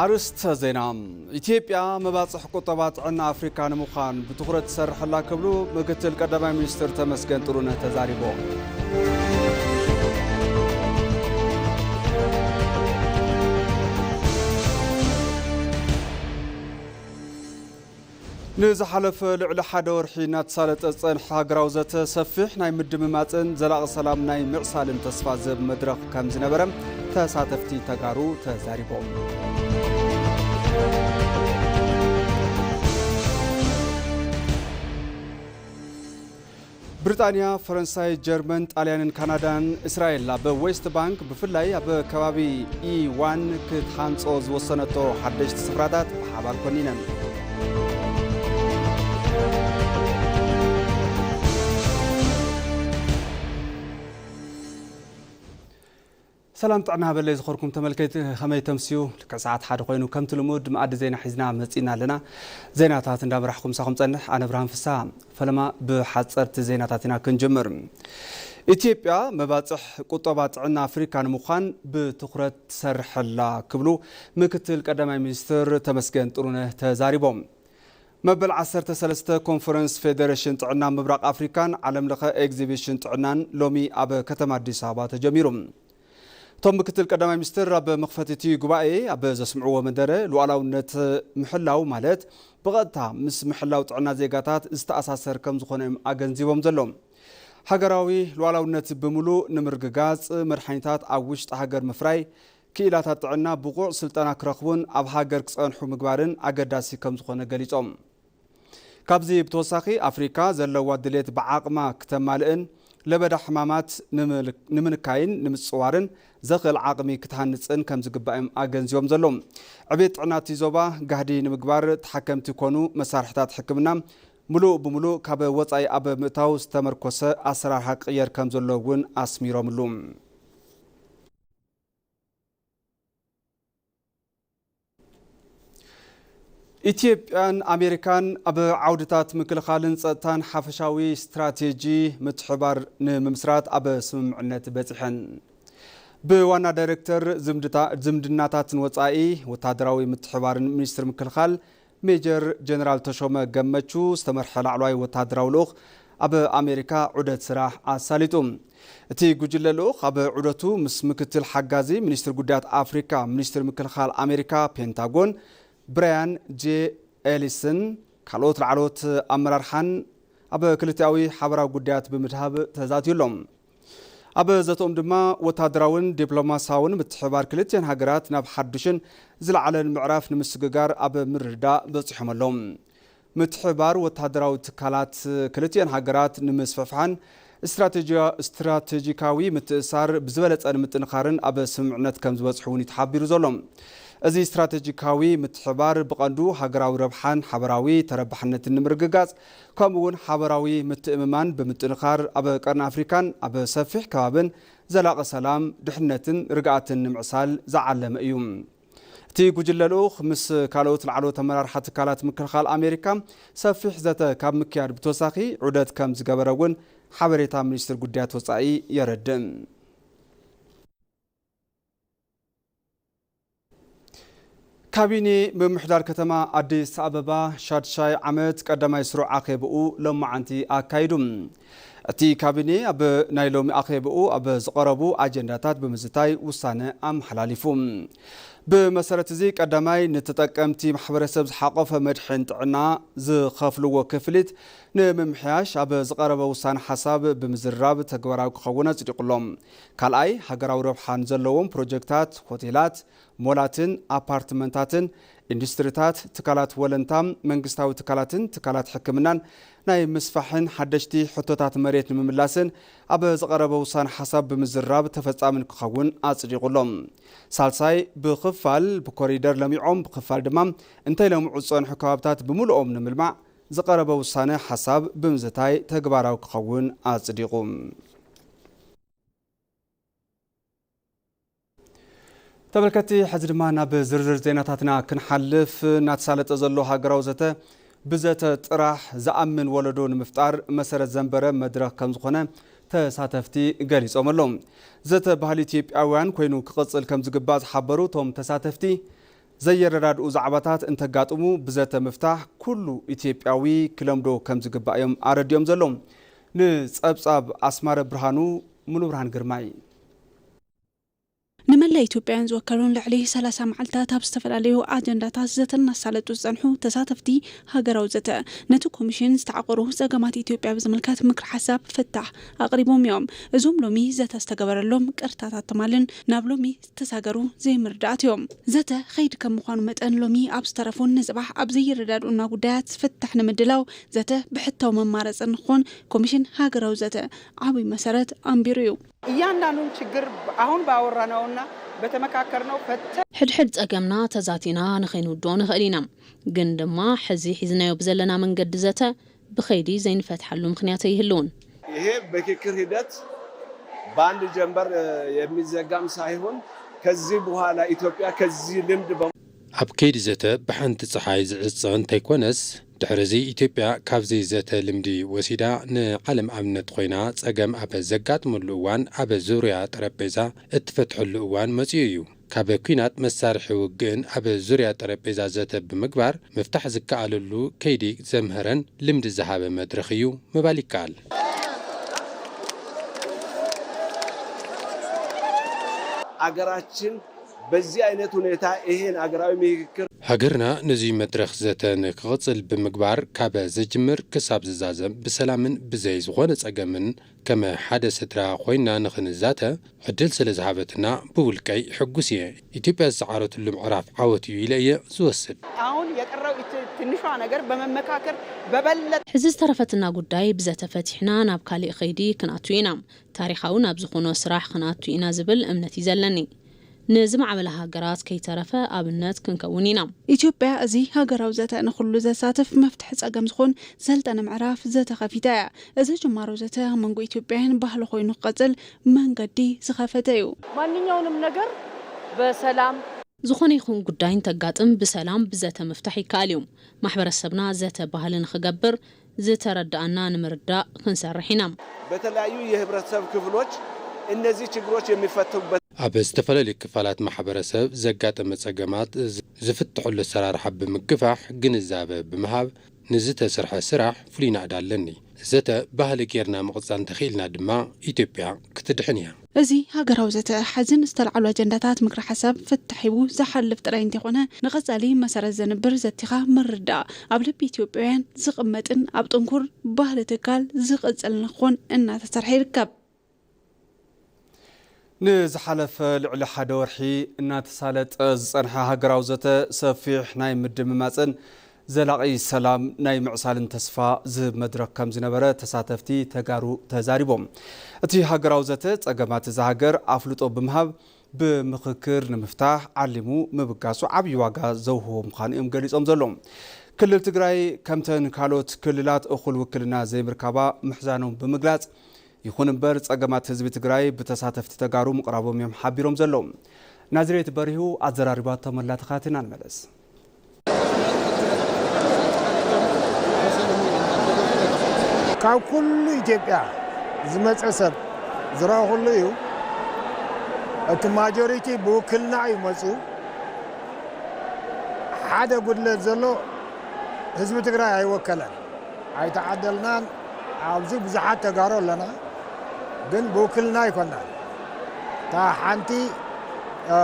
ኣርእስተ ዜና። ኢትዮጵያ መባፅሕ ቁጠባ ጥዕና ኣፍሪካ ንምዃን ብትኹረት ትሰርሕ ኣላ ክብሉ ምክትል ቀዳማይ ሚኒስትር ተመስገን ጥሩነህ ተዛሪቦም። ንዝሓለፈ ልዕሊ ሓደ ወርሒ እናተሳለጠ ዝጸንሐ ሃገራዊ ዘተ ሰፊሕ ናይ ምድምማጽን ዘላቒ ሰላም ናይ ምዕሳልን ተስፋ ዝህብ መድረኽ ከም ዝነበረ ተሳተፍቲ ተጋሩ ተዛሪቦም። ብሪጣንያ፣ ፈረንሳይ፣ ጀርመን፣ ጣልያንን ካናዳን እስራኤል ኣብ ዌስት ባንክ ብፍላይ ኣብ ከባቢ ኢ ዋን ክትሃንጾ ዝወሰነቶ ሓደሽቲ ስፍራታት ብሓባር ኮኒነን። ሰላም ጥዕና ሃበለይ ዝኸርኩም ተመልከቲ፣ ከመይ ተምስዩ? ልክዕ ሰዓት ሓደ ኮይኑ ከምቲ ልሙድ መኣዲ ዜና ሒዝና መጺና ኣለና። ዜናታት እንዳመራሕኩም ምሳኹም ጸንሕ፣ ኣነ ብርሃን ፍስሃ። ፈለማ ብሓጸርቲ ዜናታት ኢና ክንጅምር። ኢትዮጵያ መባጽሕ ቁጠባ ጥዕና ኣፍሪካ ንምዃን ብትኹረት ትሰርሕ ኣላ ክብሉ ምክትል ቀዳማይ ሚኒስትር ተመስገን ጥሩነህ ተዛሪቦም። መበል ዓሰርተ ሰለስተ ኮንፈረንስ ፌደሬሽን ጥዕና ምብራቕ ኣፍሪካን ዓለም ለኸ ኤግዚቢሽን ጥዕናን ሎሚ ኣብ ከተማ ኣዲስ ኣበባ ተጀሚሩ። እቶም ምክትል ቀዳማይ ሚኒስትር ኣብ መኽፈቲ እቲ ጉባኤ ኣብ ዘስምዕዎ መደረ፣ ሉዓላውነት ምሕላው ማለት ብቐጥታ ምስ ምሕላው ጥዕና ዜጋታት ዝተኣሳሰር ከም ዝኾነ እዮም ኣገንዚቦም ዘለዉ። ሃገራዊ ሉዓላውነት ብምሉእ ንምርግጋጽ፣ መድሓኒታት ኣብ ውሽጢ ሃገር ምፍራይ፣ ክኢላታት ጥዕና ብቑዕ ስልጠና ክረኽቡን ኣብ ሃገር ክጸንሑ ምግባርን ኣገዳሲ ከም ዝኾነ ገሊጾም። ካብዚ ብተወሳኺ፣ ኣፍሪካ ዘለዋ ድሌት ብዓቕማ ክተማልእን ለበዳ ሕማማት ንምል-፣ ንምንካይን ንምጽዋርን ዘኽእል ዓቕሚ ክትሃንጽን ከም ዝግባእ እዮም ኣገንዚቦም ዘለዉ። ዕቤት ጥዕና እቲ ዞባ ጋህዲ ንምግባር፣ ተሓከምቲ ኮኑ መሳርሕታት ሕክምና ምሉእ ብምሉእ ካብ ወጻኢ ኣብ ምእታው ዝተመርኮሰ ኣሰራርሓ ክቕየር ከም ዘሎ እውን ኣስሚሮምሉ። ኢትዮጵያን ኣሜሪካን ኣብ ዓውድታት ምክልኻልን ጸጥታን ሓፈሻዊ ስትራቴጂ ምትሕባር ንምምስራት ኣብ ስምምዕነት በጺሐን። ብዋና ዳይሬክተር ዝምድታ-፣ ዝምድናታትን ወጻኢ ወታደራዊ ምትሕባርን ሚኒስትር ምክልኻል ሜጀር ጀነራል ተሾመ ገመቹ ዝተመርሐ ላዕለዋይ ወታደራዊ ልኡኽ ኣብ ኣሜሪካ ዑደት ስራሕ ኣሳሊጡ። እቲ ጉጅለ ልኡኽ ኣብ ዑደቱ ምስ ምክትል ሓጋዚ ሚኒስትር ጉዳያት ኣፍሪካ ሚኒስትር ምክልኻል ኣሜሪካ ፔንታጎን ብራያን ጄ ኤሊስን ካልኦት ላዕለዎት ኣመራርሓን ኣብ ክልቲኣዊ ሓበራዊ ጉዳያት ብምድሃብ ተዛትዩ ኣሎ። ኣብ ዘተኦም ድማ ወታደራውን ዲፕሎማሲያውን ምትሕብባር ክልቲኣን ሃገራት ናብ ሓዱሽን ዝለዓለን ምዕራፍ ንምስግጋር ኣብ ምርድዳእ በጺሖም ኣለዉ። ምትሕብባር ወታደራዊ ትካላት ክልቲኣን ሃገራት ንምስፍሕፋሕን ስትራቴጂያ-፣ ስትራቴጂካዊ ምትእስሳር ብዝበለጸ ንምጥንኻርን ኣብ ስምምዕነት ከም ዝበጽሑ እውን እዩ ተሓቢሩ ዘሎ። እዚ ስትራቴጂካዊ ምትሕብባር ብቐንዱ ሃገራዊ ረብሓን ሓበራዊ ተረባሕነትን ንምርግጋጽ፣ ከምኡ እውን ሓበራዊ ምትእምማን ብምጥንኻር ኣብ ቀርኒ ኣፍሪካን ኣብ ሰፊሕ ከባብን ዘላቒ ሰላም፣ ድሕነትን ርግኣትን ንምዕሳል ዝዓለመ እዩ። እቲ ጉጅለ ልኡኽ ምስ ካልኦት ላዕለዎት ኣመራርሓ ትካላት ምክልኻል ኣሜሪካ ሰፊሕ ዘተ ካብ ምክያድ ብተወሳኺ ዑደት ከም ዝገበረ እውን ሓበሬታ ሚኒስትር ጉዳያት ወጻኢ የረድእ። ካቢኔ ምምሕዳር ከተማ ኣዲስ ኣበባ ሻድሻይ ዓመት ቀዳማይ ስሩዕ ኣኼብኡ ሎማዓንቲ ኣካይዱ። እቲ ካቢኔ ኣብ ናይ ሎሚ ኣኼብኡ ኣብ ዝቐረቡ ኣጀንዳታት ብምዝታይ ውሳነ ኣመሓላሊፉ። ብመሰረት እዚ ቀዳማይ ንተጠቀምቲ ማሕበረሰብ ዝሓቆፈ መድሕን ጥዕና ዝኸፍልዎ ክፍሊት ንምምሕያሽ ኣብ ዝቐረበ ውሳነ ሓሳብ ብምዝራብ ተግባራዊ ክኸውን ኣጽዲቑሎም። ካልኣይ፣ ሃገራዊ ረብሓን ዘለዎም ፕሮጀክታት ሆቴላት፣ ሞላትን ኣፓርትመንታትን፣ ኢንዱስትሪታት፣ ትካላት ወለንታ፣ መንግስታዊ ትካላትን ትካላት ሕክምናን ናይ ምስፋሕን ሓደሽቲ ሕቶታት መሬት ንምምላስን ኣብ ዝቐረበ ውሳነ ሓሳብ ብምዝራብ ተፈጻምን ክኸውን ኣጽዲቑሎም። ሳልሳይ፣ ብኽፋል ብኮሪደር ለሚዖም ብኽፋል ድማ እንተይለምዑ ዝጸንሑ ከባብታት ብምልኦም ንምልማዕ ዝቐረበ ውሳነ ሓሳብ ብምዝታይ ተግባራዊ ክኸውን ኣጽዲቑ። ተመልከትቲ፣ ሕዚ ድማ ናብ ዝርዝር ዜናታትና ክንሓልፍ። እናተሳለጠ ዘሎ ሃገራዊ ዘተ ብዘተ ጥራሕ ዝኣምን ወለዶ ንምፍጣር መሰረት ዘንበረ መድረኽ ከም ዝኾነ ተሳተፍቲ ገሊጾም ኣለዉ። ዘተ ባህሊ ኢትዮጵያውያን ኮይኑ ክቕጽል ከም ዝግባእ ዝሓበሩ እቶም ተሳተፍቲ፣ ዘየረዳድኡ ዛዕባታት እንተጋጥሙ ብዘተ ምፍታሕ ኩሉ ኢትዮጵያዊ ክለምዶ ከም ዝግባእ እዮም ኣረዲኦም ዘለዉ። ንጸብጻብ ኣስማረ ብርሃኑ፣ ሙሉብርሃን ግርማይ። ንመላእ ኢትዮጵያውያን ዝወከሉን ልዕሊ ሰላሳ መዓልታት ኣብ ዝተፈላለዩ ኣጀንዳታት ዘተ እናሳለጡ ዝጸንሑ ተሳተፍቲ ሃገራዊ ዘተ፣ ነቲ ኮሚሽን ዝተዓቆሩ ጸገማት ኢትዮጵያ ብዝምልከት ምክሪ ሓሳብ ፍታሕ ኣቕሪቦም እዮም። እዞም ሎሚ ዘተ ዝተገበረሎም ቅርታታት ትማልን ናብ ሎሚ ዝተሳገሩ ዘይምርዳእት እዮም። ዘተ ከይድ ከም ምዃኑ መጠን ሎሚ ኣብ ዝተረፉን ንጽባሕ ኣብ ዘይረዳድኡና ጉዳያት ፍታሕ ንምድላው ዘተ ብሕታዊ መማረጺ ንክኾን ኮሚሽን ሃገራዊ ዘተ ዓብይ መሰረት ኣንቢሩ እዩ። እያንዳንዱን ችግር አሁን ባወራነውና በተመካከርነው ፈተ ሕድሕድ ጸገምና ተዛቲና ንኸይንውድኦ ንኽእል ኢና። ግን ድማ ሕዚ ሒዝናዮ ብዘለና መንገዲ ዘተ ብኸይዲ ዘይንፈትሓሉ ምኽንያት ኣይህልውን። ይሄ ምክክር ሂደት በአንድ ጀንበር የሚዘጋም ሳይሆን ከዚህ በኋላ ኢትዮጵያ ከዚህ ልምድ በ ኣብ ከይዲ ዘተ ብሓንቲ ጸሓይ ዝዕጸ እንተይኮነስ፣ ድሕርዚ ኢትዮጵያ ካብዚ ዘተ ልምዲ ወሲዳ ንዓለም ኣብነት ኮይና ጸገም ኣብ ዘጋጥመሉ እዋን ኣብ ዙርያ ጠረጴዛ እትፈትሐሉ እዋን መጺኡ እዩ። ካብ ኲናት መሳርሒ ውግእን ኣብ ዙርያ ጠረጴዛ ዘተ ብምግባር ምፍታሕ ዝከኣለሉ ከይዲ ዘምሀረን ልምዲ ዝሃበ መድረኽ እዩ ምባል ይከኣል። አገራችን በዚህ አይነት ሁኔታ ይሄን አገራዊ ምክክር ሃገርና ነዚ መድረኽ ዘተ ንክቕጽል ብምግባር ካብ ዝጅምር ክሳብ ዝዛዘም ብሰላምን ብዘይ ዝኾነ ጸገምን ከም ሓደ ስድራ ኮይና ንኽንዛተ ዕድል ስለ ዝሃበትና ብውልቀይ ሕጉስ እየ። ኢትዮጵያ ዝሰዓረትሉ ምዕራፍ ዓወት እዩ ኢለ እየ ዝወስድ። አሁን የቀረው ት- ትንሿ ነገር በመመካከር በበለጠ ሕዚ ዝተረፈትና ጉዳይ ብዘተ ፈቲሕና ናብ ካሊእ ኸይዲ ክንኣቱ ኢና። ታሪኻዊ ናብ ዝኾኖ ስራሕ ክንኣቱ ኢና ዝብል እምነት እዩ ዘለኒ። ንዝማዕበላ ሃገራት ከይተረፈ ኣብነት ክንከውን ኢና። ኢትዮጵያ እዚ ሃገራዊ ዘተ ንኹሉ ዘሳትፍ መፍትሒ ጸገም ዝኾን ዘልጠነ ምዕራፍ ዘተ ከፊታ እያ። እዚ ጅማሮ ዘተ ኣብ መንጎ ኢትዮጵያውያን ባህሊ ኮይኑ ክቐጽል መንገዲ ዝኸፈተ እዩ። ማንኛውንም ነገር በሰላም ዝኾነ ይኹን ጉዳይ እንተጋጥም ብሰላም ብዘተ ምፍታሕ ይከኣል እዩ። ማሕበረሰብና ዘተ ባህሊ ንኽገብር ዝተረዳኣና ንምርዳእ ክንሰርሕ ኢና። በተለያዩ የህብረተሰብ ክፍሎች እነዚህ ችግሮች የሚፈቱበት ኣብ ዝተፈላለዩ ክፋላት ማሕበረሰብ ዘጋጠመ ጸገማት ዝ- ዝፍትሐሉ ኣሰራርሓ ብምግፋሕ ግንዛበ ብምሃብ ንዝተሰርሐ ስራሕ ፍሉይ ናእዳ ኣለኒ። ዘተ ባህሊ ጌርና ምቕጻል እንተኽኢልና ድማ ኢትዮጵያ ክትድሕን እያ። እዚ ሃገራዊ ዘተ ሕዚ ንዝተልዓሉ ኣጀንዳታት ምክረ ሓሳብ ፍታሕ ሂቡ ዝሓልፍ ጥራይ እንተይኮነ ንቐጻሊ መሰረት ዘንብር ዘቲኻ ምርዳእ ኣብ ልቢ ኢትዮጵያውያን ዝቕመጥን ኣብ ጥንኩር ባህሊ ትካል ዝቕጽል ንክኾን እናተሰርሐ ይርከብ። ንዝሓለፈ ልዕሊ ሓደ ወርሒ እናተሳለጠ ዝጸንሐ ሃገራዊ ዘተ ሰፊሕ ናይ ምድምማጽን ዘላቒ ሰላም ናይ ምዕሳልን ተስፋ ዝህብ መድረኽ ከም ዝነበረ ተሳተፍቲ ተጋሩ ተዛሪቦም። እቲ ሃገራዊ ዘተ ጸገማት እዛ ሃገር ኣፍልጦ ብምሃብ ብምኽክር ንምፍታሕ ዓሊሙ ምብጋሱ ዓብዪ ዋጋ ዘውህቦ ምዃኑ እዮም ገሊጾም ዘለዉ። ክልል ትግራይ ከምተን ካልኦት ክልላት እኹል ውክልና ዘይምርካባ ምሕዛኖም ብምግላጽ፣ ይኹን እምበር ጸገማት ህዝቢ ትግራይ ብተሳተፍቲ ተጋሩ ምቕራቦም እዮም ሓቢሮም ዘለዉ። ናዝሬት በሪሁ ኣዘራሪባቶም ኣላ፣ ተኸታቲልና ንመለስ። ካብ ኩሉ ኢትዮጵያ ዝመጸ ሰብ ዝረኣኹሉ እዩ። እቲ ማጆሪቲ ብውክልና እዩ መጺኡ። ሓደ ጉድለት ዘሎ ህዝቢ ትግራይ ኣይወከለን። ኣይተዓደልናን። ኣብዚ ብዙሓት ተጋሩ ኣለና፣ ግን ብውክልና ኣይኮናን። እታ ሓንቲ፣ አ፣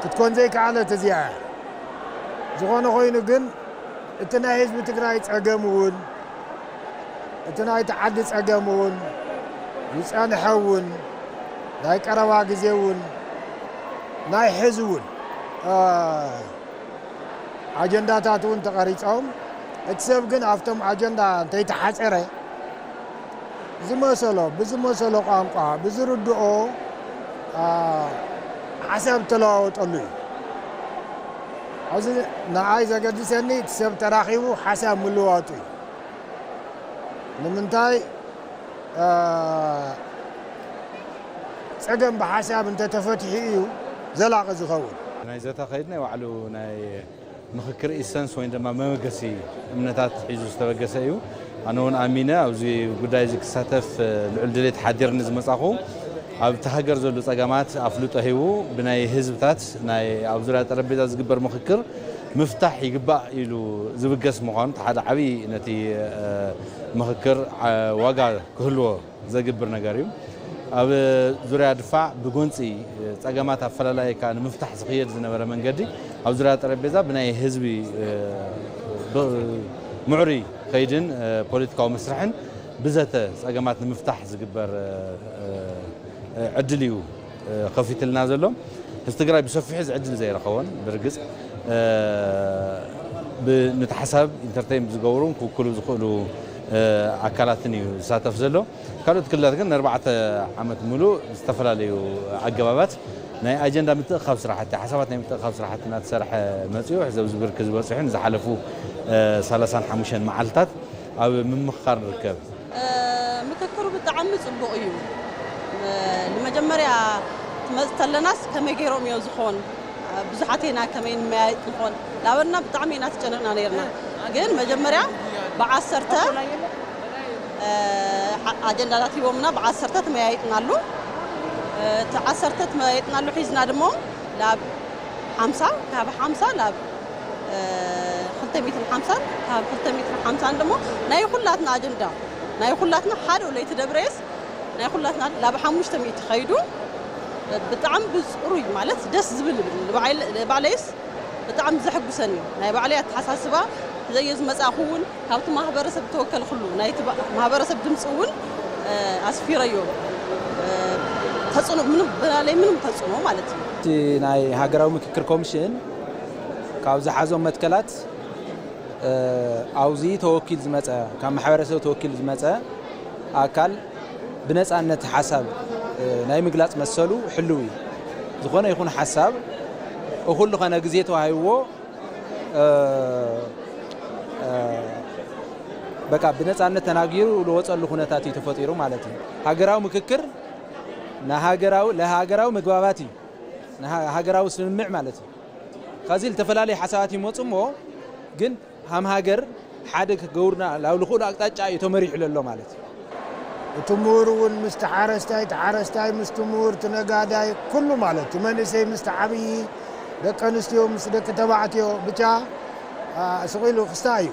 ክትኮን ዘይከኣለት እዚኣ እያ። ዝኾነ ኮይኑ ግን እቲ ናይ ህዝቢ ትግራይ ጸገም እውን፣ እቲ ናይቲ ዓዲ ጸገም እውን፣ ዝጸንሐ እውን፣ ናይ ቀረባ ግዜ እውን፣ ናይ ሕዚ እውን፣ አ፣ ኣጀንዳታት እውን ተቐሪጾም፣ እቲ ሰብ ግን ኣብቶም ኣጀንዳ እንተይተሓጸረ ዝመሰሎ፣ ብዝመሰሎ ቋንቋ፣ ብዝርድኦ፣ አ፣ ሓሳብ ተለዋወጠሉ እዩ። ኣብዚ ንዓይ ዘገድሰኒ እቲ ሰብ ተራኺቡ ሓሳብ ምልዋጡ እዩ። ንምንታይ፣ አ፣ ጸገም ብሓሳብ እንተተፈቲሑ እዩ ዘላቒ ዝኸውን። ናይ ዘተ ከይድ ናይ ባዕሉ ናይ ምኽክር ኢሰንስ ወይ ድማ መበገሲ እምነታት ሒዙ ዝተበገሰ እዩ። ኣነ እውን ኣሚነ ኣብዚ ጉዳይ እዚ ክሳተፍ ልዑል ድሌት ሓዲርኒ ዝመጻኹ። ኣብቲ ሃገር ዘሎ ጸገማት ኣፍልጦ ሂቡ ብናይ ህዝብታት ናይ ኣብ ዙርያ ጠረጴዛ ዝግበር ምኽክር ምፍታሕ ይግባእ ኢሉ ዝብገስ ምዃኑ እቲ ሓደ ዓብዪ ነቲ ምኽክር ዋጋ ክህልዎ ዘግብር ነገር እዩ። ኣብ ዙርያ ድፋዕ ብጎንፂ ጸገማት ኣፈላላይካ ንምፍታሕ ዝኽየድ ዝነበረ መንገዲ ኣብ ዙርያ ጠረጴዛ ብናይ ህዝቢ ምዕሩይ ከይድን ፖለቲካዊ መስርሕን ብዘተ ጸገማት ንምፍታሕ ዝግበር ዕድል እዩ ከፊትልና ዘሎ። ህዝቢ ትግራይ ብሰፊሑ እዚ ዕድል ዘይረኸቦን ብርግጽ ብንቲ ሓሳብ ኢንተርቴን ዝገብሩን ክውክሉ ዝኽእሉ ኣካላትን እዩ ዝሳተፍ ዘሎ። ካልኦት ክልላት ግን ንኣርባዕተ ዓመት ሙሉእ ዝተፈላለዩ ኣገባባት ናይ ኣጀንዳ ምትእኻብ ስራሕቲ፣ ሓሳባት ናይ ምትእኻብ ስራሕቲ እናተሰርሐ መፅኡ። ሕዚ ኣብዚ ብርኪ ዝበፅሑን ዝሓለፉ ሰላሳን ሓሙሽተን መዓልታት ኣብ ምምኽኻር ንርከብ። ምክክሩ ብጣዕሚ ፅቡቕ እዩ። ንመጀመርያ ትመፅ ተለናስ ከመይ ገይሮም እዮ ዝኾን ብዙሓት ኢና ከመይ ንመያየጥ ንኾን ላበልና ብጣዕሚ ኢና ተጨነቕና ነይርና። ግን መጀመርያ ብዓሰርተ ኣጀንዳታት ሂቦምና ብዓሰርተ ተመያይጥናሉ። እቲ ዓሰርተ ተመያይጥናሉ ሒዝና ድሞ ናብ ሓምሳ ካብ ሓምሳ ናብ ክልተ ሚእትን ሓምሳን ካብ ክልተ ሚእትን ሓምሳን ድሞ ናይ ኩላትና ኣጀንዳ ናይ ኩላትና ሓደ ለይቲ ደብረየስ ናይ ኩላትና ናብ ሓሙሽተ ሚእቲ ከይዱ ብጣዕሚ ብፅሩይ ማለት ደስ ዝብል ባዕለይስ ብጣዕሚ ዘሐጉሰኒ ናይ ባዕለይ ኣተሓሳስባ ዘየ ዝመፃእኹ እውን ካብቲ ማህበረሰብ ተወከል ኩሉ ናይቲ ማህበረሰብ ድምፂ እውን ኣስፊረዮ ተፅዕኖ ምንም ብናለይ ምንም ተፅዕኖ ማለት እዩ። እቲ ናይ ሃገራዊ ምክክር ኮሚሽን ካብ ዝሓዞም መትከላት ኣብዚ ተወኪል ዝመፀ ካብ ማሕበረሰብ ተወኪል ዝመፀ ኣካል ብነፃነት ሓሳብ ናይ ምግላፅ መሰሉ ሕልው እዩ። ዝኾነ ይኹን ሓሳብ እኹል ዝኾነ ግዜ ተዋሂብዎ በቃ ብነፃነት ተናጊሩ ዝወፀሉ ኩነታት እዩ ተፈጢሩ ማለት እዩ። ሃገራዊ ምክክር ንሃገራዊ ለሃገራዊ መግባባት እዩ። ንሃ- ሃገራዊ ስምምዕ ማለት እዩ። ከዚ ዝተፈላለዩ ሓሳባት ይመፁ እሞ ግን ሃም ሃገር ሓደ ክገብሩና ናብ ልኽእሉ ኣቅጣጫ እዩ ተመሪሑ ለሎ ማለት እዩ። እቲ ምሁር እውን ምስቲ ሓረስታይ፣ እቲ ሓረስታይ ምስቲ ምሁር፣ እቲ ነጋዳይ፣ ኩሉ ማለት እቲ መንእሰይ ምስቲ ዓብዪ፣ ደቂ ኣንስትዮ ምስ ደቂ ተባዕትዮ ብቻ ስቕ ኢሉ ክስታ እዩ።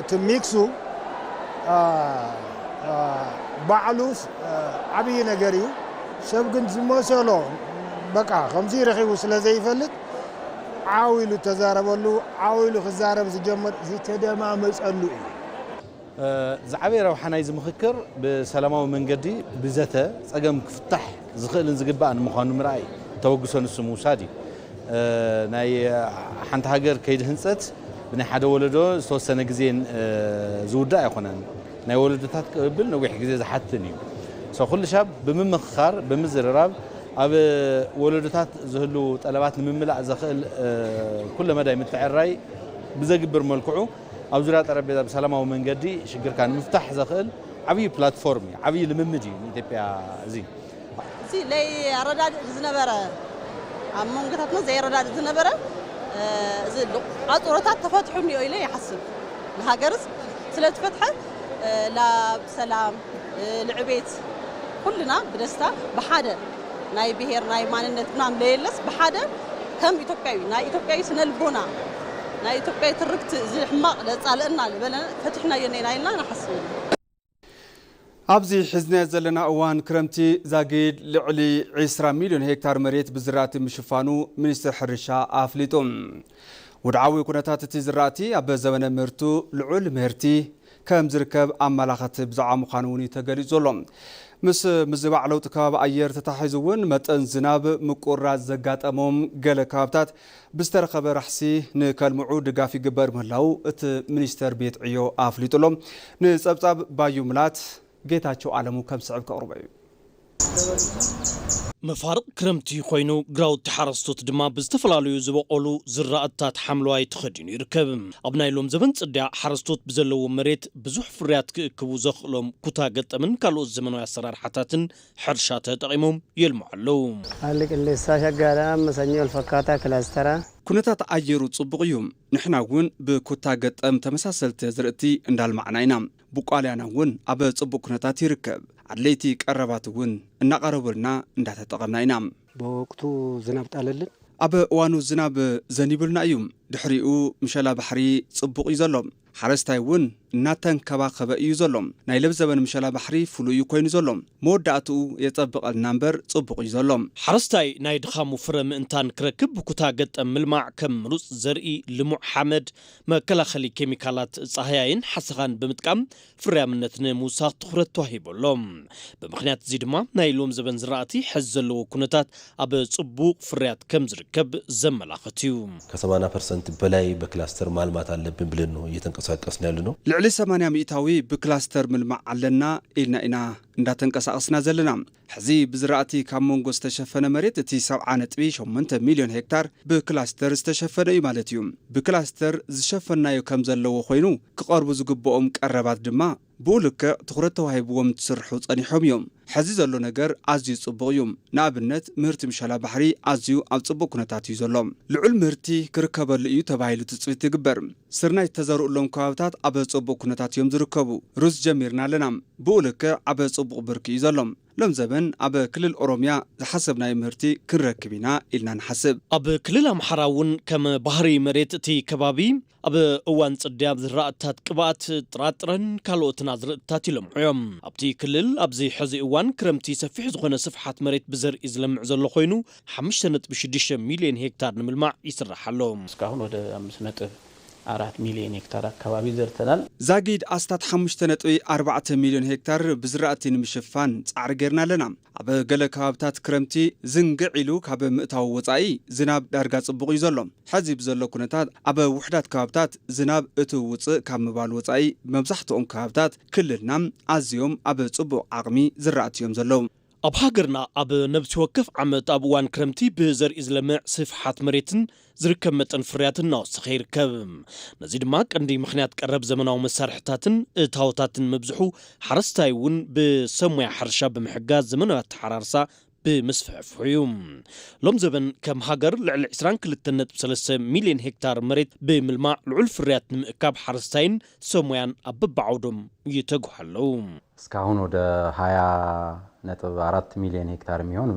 እቲ ሚክሱ ባዕሉ ዓብዪ ነገር እዩ። ሰብ ግን ዝመሰሎ በቃ ከምዚ ረኺቡ ስለ ዘይፈልጥ ዓው ኢሉ ተዛረበሉ። ዓው ኢሉ ክዛረብ ዝጀምር ዝተደማመፀሉ እዩ። ዝዓበየ ረብሓ ናይዚ ምኽክር ብሰላማዊ መንገዲ ብዘተ ጸገም ክፍታሕ ዝኽእልን ዝግባእን ምዃኑ ምርኣይ ተበግሶ ንሱ ምውሳድ እዩ። ናይ ሓንቲ ሃገር ከይዲ ህንፀት ብናይ ሓደ ወለዶ ዝተወሰነ ግዜን ዝውዳእ ኣይኮነን። ናይ ወለዶታት ቅብብል ነዊሕ ግዜ ዝሓትን እዩ። ሰው ኩሉ ሻብ ብምምኽኻር ብምዝርራብ ኣብ ወለዶታት ዝህሉ ጠለባት ንምምላእ ዘኽእል ኩለ መዳይ ምትዕራይ ብዘግብር መልክዑ ኣብ ዙርያ ጠረጴዛ ብሰላማዊ መንገዲ ሽግርካ ንምፍታሕ ዘኽእል ዓብዪ ፕላትፎርም እዩ፣ ዓብዪ ልምምድ እዩ ንኢትዮጵያ። እዚ እዚ ለይ ኣረዳድእ ዝነበረ ኣብ መንጎታትና ዘይረዳድእ ዝነበረ እዚ ቃፅሮታት ተፈትሑ እኒኦ ኢለ ይሓስብ። ንሃገርስ ስለ ትፈትሐ ላብ ሰላም ልዕቤት ኩልና ብደስታ ብሓደ ናይ ብሄር ናይ ማንነት ምናምን ለየለስ ብሓደ ከም ኢትዮጵያዊ ናይ ኢትዮጵያዊ ስነ ልቦና ናይ ኢትዮጵያዊ ትርክቲ እዚ ሕማቕ ዘጻልእና ዝበለ ፈቲሕናዮ ኔና ኢልና ንሓስብ ኢና። ኣብዚ ሒዝናዮ ዘለና እዋን ክረምቲ ዛጊድ ልዕሊ ዒስራ ሚልዮን ሄክታር መሬት ብዝራእቲ ምሽፋኑ ሚኒስትር ሕርሻ ኣፍሊጡ። ውድዓዊ ኩነታት እቲ ዝራእቲ ኣብ ዘበነ ምህርቱ ልዑል ምህርቲ ከም ዝርከብ ኣመላኸቲ ብዛዕባ ምዃኑ እውን እዩ ተገሊጹ ዘሎ። ምስ ምዝባዕ ለውጢ ከባቢ ኣየር ተታሒዙ እውን መጠን ዝናብ ምቁራዝ ዘጋጠሞም ገለ ከባብታት ብዝተረኸበ ራሕሲ ንከልምዑ ድጋፍ ይግበር ምህላው እቲ ሚኒስተር ቤት ዕዮ ኣፍሊጡ ኣሎ። ንጸብጻብ ባዩ ምላት ጌታቸው ኣለሙ ከም ዝስዕብ ከቕርቦ እዩ። መፋርቕ ክረምቲ ኮይኑ ግራውቲ ሓረስቶት ድማ ብዝተፈላለዩ ዝበቖሉ ዝራእትታት ሓምለዋይ ተኸዲኑ ይርከብ። ኣብ ናይ ሎም ዘበን ጽድያ ሓረስቶት ብዘለዎም መሬት ብዙሕ ፍርያት ክእክቡ ዘኽእሎም ኩታ ገጠምን ካልኦት ዘመናዊ ኣሰራርሓታትን ሕርሻ ተጠቒሞም የልምዑ ኣለዉ። Haalli qilleensaa shaggaadha amma sanyii wal fakkaataa kilaastara. ኩነታት ኣየሩ ጽቡቕ እዩ። ንሕና እውን ብኩታ ገጠም ተመሳሰልቲ ኣዝርእቲ እንዳልማዕና ኢና። ብቋልያና እውን ኣብ ጽቡቕ ኩነታት ይርከብ። ኣድለይቲ ቀረባት እውን እናቐረቡልና እንዳተጠቐምና ኢና። ብወቅቱ ዝናብ ጣለልን። ኣብ እዋኑ ዝናብ ዘኒቡልና እዩ። ድሕሪኡ ምሸላ ባሕሪ ጽቡቕ እዩ ዘሎ። ሓረስታይ እውን እናተንከባኸበ እዩ ዘሎ። ናይ ለብዘበን ምሸላ ባሕሪ ፍሉይ እዩ ኮይኑ ዘሎ። መወዳእትኡ የጸብቐልና እምበር ጽቡቕ እዩ ዘሎ። ሓረስታይ ናይ ድኻሙ ፍረ ምእንታን ክረክብ ብኩታ ገጠም ምልማዕ ከም ምሩጽ ዘርኢ፣ ልሙዕ ሓመድ፣ መከላኸሊ ኬሚካላት ጻህያይን ሓሰኻን ብምጥቃም ፍርያምነት ንምውሳኽ ትኹረት ተዋሂቡ ኣሎ። ብምኽንያት እዚ ድማ ናይ ሎም ዘበን ዝራእቲ ሕዚ ዘለዎ ኩነታት ኣብ ጽቡቕ ፍርያት ከም ዝርከብ ዘመላኽት እዩ። ከሰማንያ ፐርሰንት በላይ በክላስተር ማልማት ኣለብን ብለን ነው እየተንቀሳቀስን ያለ ነው። ልዕሊ ሰማንያ ሚእታዊ ብክላስተር ምልማዕ ኣለና ኢልና ኢና እንዳተንቀሳቐስና ዘለና። ሕዚ ብዝራእቲ ካብ መንጎ ዝተሸፈነ መሬት እቲ ሰብዓ ነጥቢ ሸሞንተ ሚልዮን ሄክታር ብክላስተር ዝተሸፈነ እዩ ማለት እዩ። ብክላስተር ዝሸፈናዮ ከም ዘለዎ ኮይኑ ክቐርቡ ዝግብኦም ቀረባት ድማ ብኡ ልክዕ ትኹረት ተዋሂብዎም እንትስርሑ ጸኒሖም እዮም። ሕዚ ዘሎ ነገር ኣዝዩ ጽቡቕ እዩ። ንኣብነት ምህርቲ ምሸላ ባሕሪ ኣዝዩ ኣብ ጽቡቕ ኩነታት እዩ ዘሎ። ልዑል ምህርቲ ክርከበሉ እዩ ተባሂሉ ትጽቢት ይግበር። ስርናይ ዝተዘርኡሎም ከባብታት ኣብ ጽቡቕ ኩነታት እዮም ዝርከቡ። ሩዝ ጀሚርና ኣለና። ብኡ ልክዕ ኣብ ጽቡቕ ብርኪ እዩ ዘሎ። ሎም ዘበን ኣብ ክልል ኦሮምያ ዝሓሰብናዮ ምህርቲ ክንረክብ ኢና ኢልና ንሓስብ። ኣብ ክልል ኣምሓራ እውን ከም ባህሪ መሬት እቲ ከባቢ ኣብ እዋን ጽድያ ዝራእትታት ቅብኣት ጥራጥረን ካልኦትን ኣዝርእትታት ይለምዑ እዮም። ኣብቲ ክልል ኣብዚ ሕዚ እዋን ክረምቲ ሰፊሕ ዝኾነ ስፍሓት መሬት ብዘርኢ ዝለምዕ ዘሎ ኮይኑ ሓሙሽተ ነጥቢ ሽዱሽተ ሚልዮን ሄክታር ንምልማዕ ይስራሕ ኣሎ። እስካሁን ወደ አምስት ነጥብ አራት ሚሊዮን ሄክታር አካባቢ ዘርተናል። ዛጊድ ኣስታት ሓሙሽተ ነጥቢ ኣርባዕተ ሚልዮን ሄክታር ብዝራእቲ ንምሽፋን ጻዕሪ ጌርና ኣለና። ኣብ ገለ ከባብታት ክረምቲ ዝንግዕ ኢሉ ካብ ምእታው ወጻኢ ዝናብ ዳርጋ ጽቡቕ እዩ ዘሎ። ሕዚ ብዘሎ ኩነታት ኣብ ውሕዳት ከባብታት ዝናብ እትው ውጽእ ካብ ምባል ወጻኢ መብዛሕትኦም ከባብታት ክልልና ኣዝዮም ኣብ ጽቡቕ ዓቕሚ ዝራእቲ እዮም ዘለዉ። ኣብ ሃገርና ኣብ ነብሲ ወከፍ ዓመት ኣብ እዋን ክረምቲ ብዘርኢ ዝለምዕ ስፍሓት መሬትን ዝርከብ መጠን ፍርያትን እናወሰኸ ይርከብ። ነዚ ድማ ቀንዲ ምኽንያት ቀረብ ዘመናዊ መሳርሕታትን እታወታትን ምብዝሑ፣ ሓረስታይ እውን ብሰብ ሞያ ሕርሻ ብምሕጋዝ ዘመናዊ ኣተሓራርሳ ብምስፍሕፍሑ እዩ። ሎም ዘበን ከም ሃገር ልዕሊ ዕስራን ክልተን ነጥቢ ሰለስተ ሚልዮን ሄክታር መሬት ብምልማዕ ልዑል ፍርያት ንምእካብ ሓረስታይን ሰብ ሞያን ኣብ በብዓውዶም ይተግሑ ኣለዉ። እስካሁን ወደ ሃያ ነጥብ አራት ሚሊዮን ሄክታር የሚሆን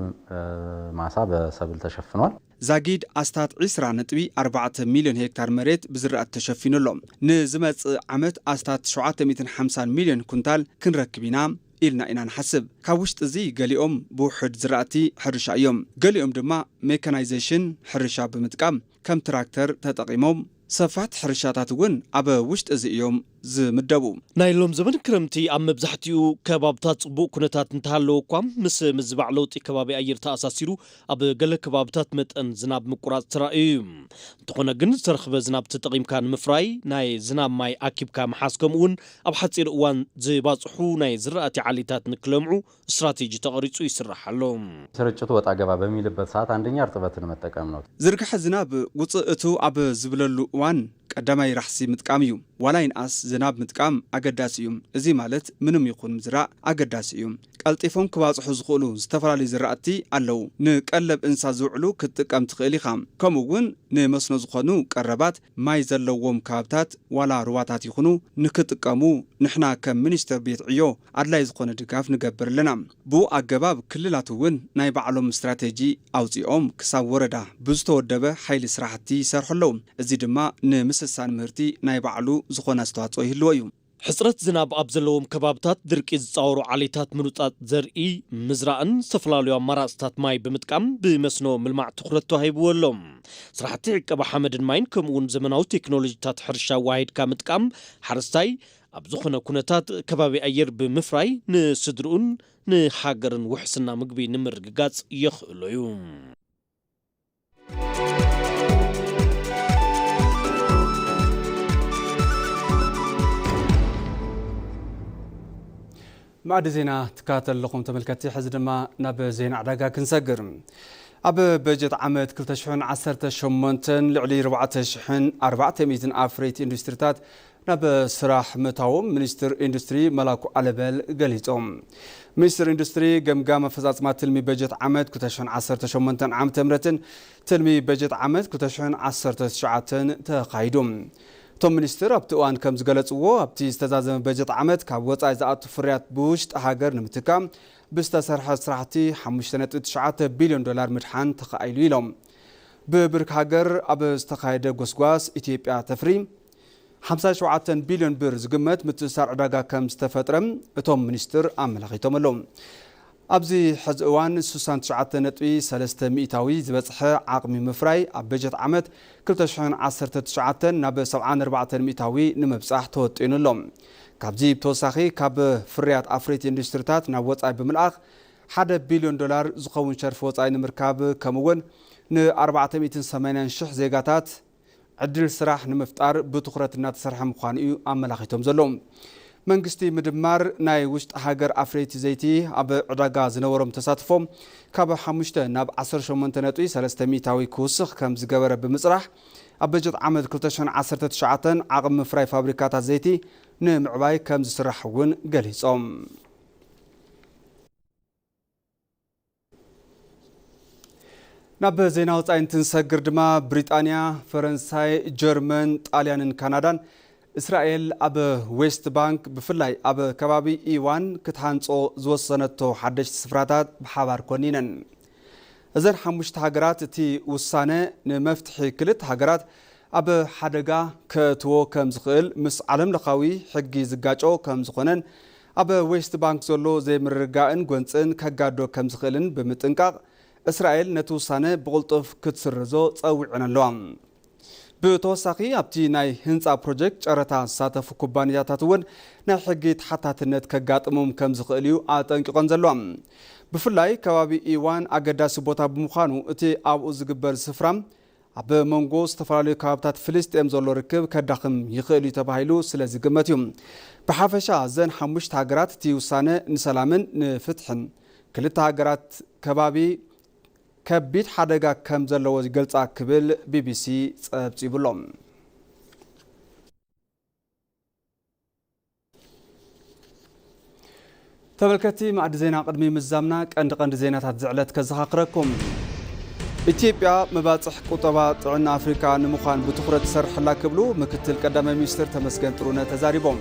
ማሳ በሰብል ተሸፍኗል። ዛጊድ ኣስታት ዕስራ ነጥቢ ኣርባዕተ ሚልዮን ሄክታር መሬት ብዝራእቲ ተሸፊኑ ኣሎ። ንዝመጽእ ዓመት ኣስታት ሸውዓተ ሚእትን ሓምሳን ሚልዮን ኩንታል ክንረክብ ኢና ኢልና ኢና ንሓስብ። ካብ ውሽጢ እዚ ገሊኦም ብውሑድ ዝራእቲ ሕርሻ እዮም፣ ገሊኦም ድማ ሜካናይዜሽን ሕርሻ ብምጥቃም ከም ትራክተር ተጠቒሞም ሰፋሕቲ ሕርሻታት እውን ኣብ ውሽጢ እዚ እዮም ዝምደቡ። ናይ ሎም ዘበን ክረምቲ ኣብ መብዛሕትኡ ከባብታት ጽቡቕ ኩነታት እንተሃለወ እኳ፣ ምስ ምዝባዕ ለውጢ ከባቢ ኣየር ተኣሳሲሩ ኣብ ገለ ከባብታት መጠን ዝናብ ምቁራጽ ተራእዩ እዩ። እንተኾነ ግን ዝተረኽበ ዝናብ ተጠቒምካ ንምፍራይ ናይ ዝናብ ማይ ኣኪብካ ምሓዝ ከምኡ እውን ኣብ ሓጺር እዋን ዝባጽሑ ናይ ዝራእቲ ዓሌታት ንክለምዑ ስትራቴጂ ተቐሪጹ ይስራሕ ኣሎ። ስርጭቱ ወጣ ገባ በሚልበት ሰዓት አንደኛ እርጥበትን መጠቀም ነው። ዝርግሐ ዝናብ ውጽእ እትው ኣብ ዝብለሉ እዋን ቀዳማይ ራሕሲ ምጥቃም እዩ። ዋላ ይንኣስ ዝናብ ምጥቃም ኣገዳሲ እዩ። እዚ ማለት ምንም ይኹን ምዝራእ ኣገዳሲ እዩ። ቀልጢፎም ክባጽሑ ዝኽእሉ ዝተፈላለዩ ዝራእቲ ኣለዉ። ንቀለብ እንስሳ ዝውዕሉ ክትጥቀም ትኽእል ኢኻ። ከምኡ እውን ንመስኖ ዝኾኑ ቀረባት ማይ ዘለዎም ከባብታት ዋላ ሩባታት ይኹኑ ንክጥቀሙ ንሕና ከም ሚኒስትር ቤት ዕዮ ኣድላይ ዝኾነ ድጋፍ ንገብር ኣለና። ብኡ ኣገባብ ክልላት እውን ናይ ባዕሎም ስትራቴጂ ኣውጺኦም ክሳብ ወረዳ ብዝተወደበ ሓይሊ ስራሕቲ ይሰርሑ ኣለዉ። እዚ ድማ ንምስሳን ምህርቲ ናይ ባዕሉ ዝኾነ ኣስተዋፅኦ ይህልዎ እዩ። ሕፅረት ዝናብ ኣብ ዘለዎም ከባብታት ድርቂ ዝፃወሩ ዓሌታት ምሩፃት ዘርኢ ምዝራእን ዝተፈላለዩ ኣማራፅታት ማይ ብምጥቃም ብመስኖ ምልማዕ ትኹረት ተዋሂብዎ ኣሎ። ስራሕቲ ዕቀባ ሓመድን ማይን ከምኡ እውን ዘመናዊ ቴክኖሎጂታት ሕርሻ ኣዋሂድካ ምጥቃም ሓረስታይ ኣብ ዝኾነ ኩነታት ከባቢ ኣየር ብምፍራይ ንስድርኡን ንሃገርን ውሕስና ምግቢ ንምርግጋፅ የኽእሎ እዩ። ማዕዲ ዜና ትከታተሉ ኣለኹም ተመልከትቲ። ሕዚ ድማ ናብ ዜና ዕዳጋ ክንሰግር። ኣብ በጀት ዓመት ክልተ ሽሕን ዓሰርተ ሸሞንተን ልዕሊ ኣርባዕተ ሽሕን ኣርባዕተ ሚእትን ኣፍረይቲ ኢንዱስትሪታት ናብ ስራሕ ምእታዎም ሚኒስትር ኢንዱስትሪ መላኩ ኣለበል ገሊጾም። ሚኒስትር ኢንዱስትሪ ገምጋም ኣፈጻጽማ ትልሚ በጀት ዓመት ክልተ ሽሕን ዓሰርተ ሸሞንተን ዓመተ ምህረትን ትልሚ በጀት ዓመት ክልተ ሽሕን ዓሰርተ ትሽዓተን ተኻይዱ። እቶም ሚኒስትር ኣብቲ እዋን ከም ዝገለጽዎ፣ ኣብቲ ዝተዛዘመ በጀት ዓመት ካብ ወጻኢ ዝኣቱ ፍርያት ብውሽጢ ሃገር ንምትካእ ብዝተሰርሐ ስራሕቲ ሓሙሽተ ነጥቢ ትሽዓተ ቢልዮን ዶላር ምድሓን ተኻኢሉ ኢሎም። ብብርኪ ሃገር ኣብ ዝተኻየደ ጎስጓስ፣ ኢትዮጵያ ተፍሪ ሓምሳ ሸውዓተ ቢልዮን ብር ዝግመት ምትእስሳር ዕዳጋ ከም ዝተፈጥረ እቶም ሚኒስትር ኣመላኺቶም ኣለዉ። ኣብዚ ሕዚ እዋን ስሳን ትሽዓተ ነጥቢ ሰለስተ ሚእታዊ ዝበጽሐ ዓቕሚ ምፍራይ ኣብ በጀት ዓመት ክልተ ሽሕን ዓሰርተ ትሽዓተን ናብ ሰብዓን ኣርባዕተን ሚእታዊ ንምብጻሕ ተወጢኑ ኣሎ። ካብዚ ብተወሳኺ ካብ ፍርያት ኣፍረይቲ ኢንዱስትሪታት ናብ ወጻኢ ብምልኣኽ ሓደ ቢልዮን ዶላር ዝኸውን ሸርፊ ወጻኢ ንምርካብ ከምኡ እውን ን ኣርባዕተ ሚእትን ሰማንያን ሽሕ ዜጋታት ዕድል ስራሕ ንምፍጣር ብትኹረት እናተሰርሐ ምዃኑ እዩ ኣመላኺቶም ዘለዉ። መንግስቲ ምድማር ናይ ውሽጢ ሃገር ኣፍረይቲ ዘይቲ ኣብ ዕዳጋ ዝነበሮም ተሳትፎ ካብ ሓሙሽተ ናብ ዓሰርተ ሸሞንተ ነጥቢ ሰለስተ ሚእታዊ ክውስኽ ከም ዝገበረ ብምፅራሕ፣ ኣብ በጀት ዓመት ክልተ ሽሕን ዓሰርተ ትሽዓተን ዓቕሚ ምፍራይ ፋብሪካታት ዘይቲ ንምዕባይ ከም ዝስራሕ እውን ገሊጾም። ናብ ዜና ወጻኢ እንትንሰግር ድማ፣ ብሪጣንያ፣ ፈረንሳይ፣ ጀርመን፣ ጣልያንን ካናዳን እስራኤል ኣብ ዌስት ባንክ፣ ብፍላይ ኣብ ከባቢ ኢዋን ክትሃንጾ ዝወሰነቶ ሓደሽቲ ስፍራታት ብሓባር ኮኒነን። እዘን ሓሙሽተ ሃገራት እቲ ውሳነ ንመፍትሒ ክልተ ሃገራት ኣብ ሓደጋ ከእትዎ ከም ዝኽእል፣ ምስ ዓለምለኻዊ ሕጊ ዝጋጮ ከም ዝኾነን ኣብ ዌስት ባንክ ዘሎ ዘይምርግጋእን ጎንጽን ከጋዶ ከም ዝኽእልን ብምጥንቃቕ፣ እስራኤል ነቲ ውሳነ ብቕልጡፍ ክትስርዞ ጸዊዐን ኣለዋ። ብተወሳኺ፣ ኣብቲ ናይ ህንጻ ፕሮጀክት ጨረታ ዝሳተፉ ኩባንያታት እውን ናይ ሕጊ ተሓታትነት ከጋጥሞም ከም ዝኽእል እዩ ኣጠንቂቖን ዘለዋ። ብፍላይ ከባቢ ኢዋን ኣገዳሲ ቦታ ብምዃኑ፣ እቲ ኣብኡ ዝግበር ስፍራ ኣብ መንጎ ዝተፈላለዩ ከባብታት ፍልስጤም ዘሎ ርክብ ከዳኽም ይኽእል እዩ ተባሂሉ ስለ ዝግመት እዩ። ብሓፈሻ፣ እዘን ሓሙሽተ ሃገራት እቲ ውሳነ ንሰላምን ንፍትሕን ክልተ ሃገራት ከባቢ ከቢድ ሓደጋ ከም ዘለዎ ይገልጻ ክብል ቢቢሲ ጸብጺቡ ኣሎ። ተመልከትቲ ማዕዲ ዜና፣ ቅድሚ ምዛምና ቀንዲ ቀንዲ ዜናታት ዝዕለት ከዘኻኽረኩም። ኢትዮጵያ መባጽሕ ቁጠባ ጥዕና ኣፍሪካ ንምዃን ብትኹረት ትሰርሕ ኣላ ክብሉ ምክትል ቀዳማይ ሚኒስትር ተመስገን ጥሩነህ ተዛሪቦም።